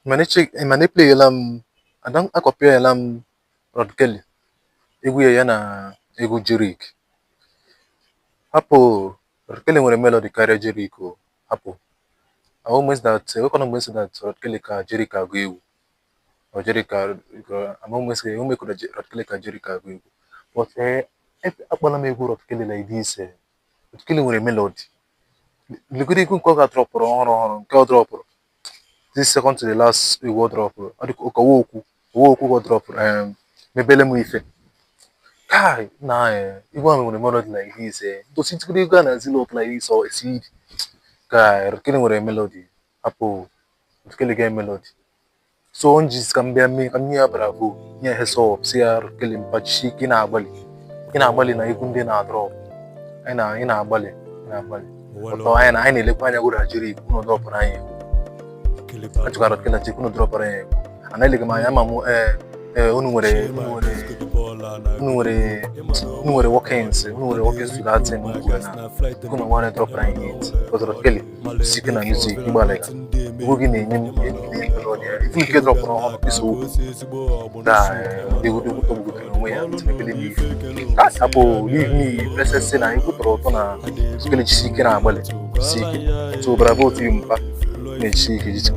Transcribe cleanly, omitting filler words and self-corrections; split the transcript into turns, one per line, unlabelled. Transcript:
Mana eplayela m, acompareela m Rod Kelly egwu ya, ya na egwu Jeriq. Hapụ, Rod Kelly nwere melody karịa Jeriq o. Hapụ, I almost that enwekwana mgbe nsị that Rod Kelly ka Jeriq agụ egwu or Jeriq ka ama almost Rod Kelly ka Jeriq agụ egwu, but akpọla m egwu Rod Kelly like this. Rod Kelly nwere melody. Legoro egwu nke ọ ga-dropụrụ ọhụrụ ọhụrụ, nke ọ dropụrụ this second to the last egwu ọ dropụrụ, ọ dịka ụka okwu owo okwu ka ọ dropụrụ, mebele m ife kai na egwu ahụ nwere melody like this. Ntosi tikiri egwu a na Zealot like this or Exceed. Kai, Rod Kelly nwere melody. Hapụ, Rod Kelly get melody. So m ji ka m bịa mee ka m nye ya bravo, nye ya heads up, si ya, Rod Kelly, mpachi ike, ị na-agbalị, ị na-agbalị na egwu ndị na-adrop. Anyị na-agbalị, ị na-agbalị ụtọ anyị na anyị na-elekwa anya gwụrụ Jeriq unu dropụrụ anyị egwu. Achọkwara Rod Kelly na Jeriq unu dropụrụ anyị egwu. Anaghị m anya ama m. Ee, unu nwere workings to that thing unu kwuru na unu nwere dropụrụ anyị hit, because Rod Kelly sike na music ịgbalị ga egwu gị na-enye m melody ya. Ifu nke dropụrụ ọhụrụ iso okwu da egwu egwu tọgbugotere onwe ya tinyekele m ife. Hapụ, leave me blessed, say na egwu tọrọ ụtọ na Rod Kelly jisi ike na-agbalị, jisi ike. So bravo to you, mpa, na-ejisi ike, jisi ike.